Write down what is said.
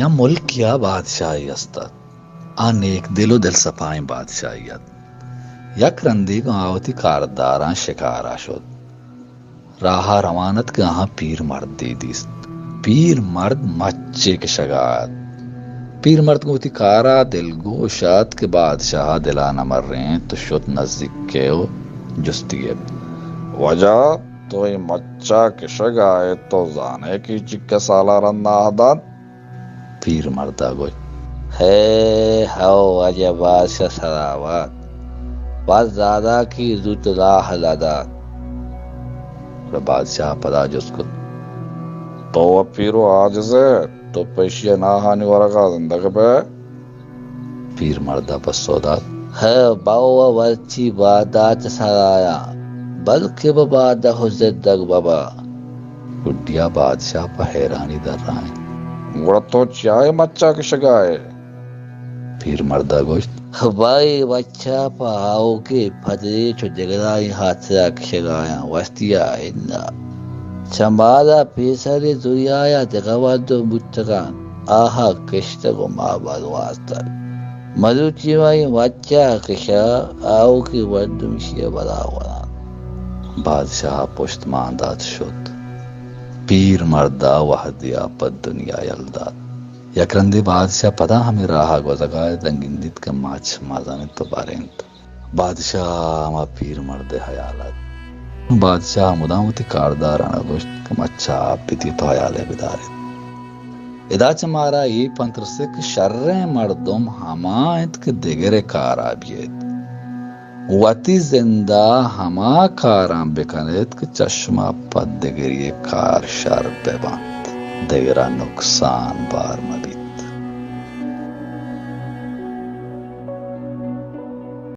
نہ ملکیا بادشاہی است ات۔ آ نیک دل و دل صفائیں بادشاہی ات۔ یک رندیگاں آ وتی کارداراں شکارا شت۔ راہا روان ات کہ آہاں پیر مردے دیست۔ پیر مرد مچے کشگا ات۔ پیر مرد گوں وتی کارا دلگوش ات کہ بادشاہا دلا نہ مرینت، تو شت نزیکے و جستی گپت، واجہ، تو اے مچا کشگا ئے، تو زانئے کہ اے چکہ سالاران ناہ دات؟ پیر مردا گوشت، ہے ہو، واجہ بادشاہ سلامت، بس دادا کہ زوت راہ لدات۔ گڑا بادشاہ پدا جست کت، تو و پیر و عاجز ئے، تو پہ ایشی ناہانی ورگا زندگ بئے؟ پیر مردا پسو دات، ہے باوا، مرچی بادات سرایاں، بلکہ بہ بادہ و زندگ ببا۔ گڈیا بادشاہ پہ حیرانی درائیں۔ گڑا تو چیا اے مچا کشگا ئے؟ پیر مردا گوشت، بھائی، مچا پہ آؤکیں پدریچ و دگرانی ہاترا کشگایاں، وستی ء اناں۔ چہ مارا پیسر اے دنیایا دگہ مردم بوتگاں، آہاں کشتگ و ما برواستگ۔ مروچی ما اے مچا کشا، آؤکیں مردم ایشی ء برا وران۔ بادشاہ ء پشت مان دات شت۔ پیر مردا وہدیا پہ دنیا یل دات۔ یک رندے بادشاہ پدا ہمے راہ ء گوزگا ات، داں گندیت کہ مچ مزن انت و بر انت۔ بادشاہ ء ہما پیر مرد ء ہیال ات۔ بادشاہ ء مدام وتی کارداراں ء گوشت کہ مچ ء آپ بدیت و ہیال ء بداریت۔ ادا چہ مارا اے پنت رسیت کہ شریں مردم ہما انت کہ دگرے کارا بیت۔ وتی زندا ہما کاراں بکنیت کہ چہ شما پہ دگرے کار شر بہ بنت، دگرا نقصان بار مہ بیت۔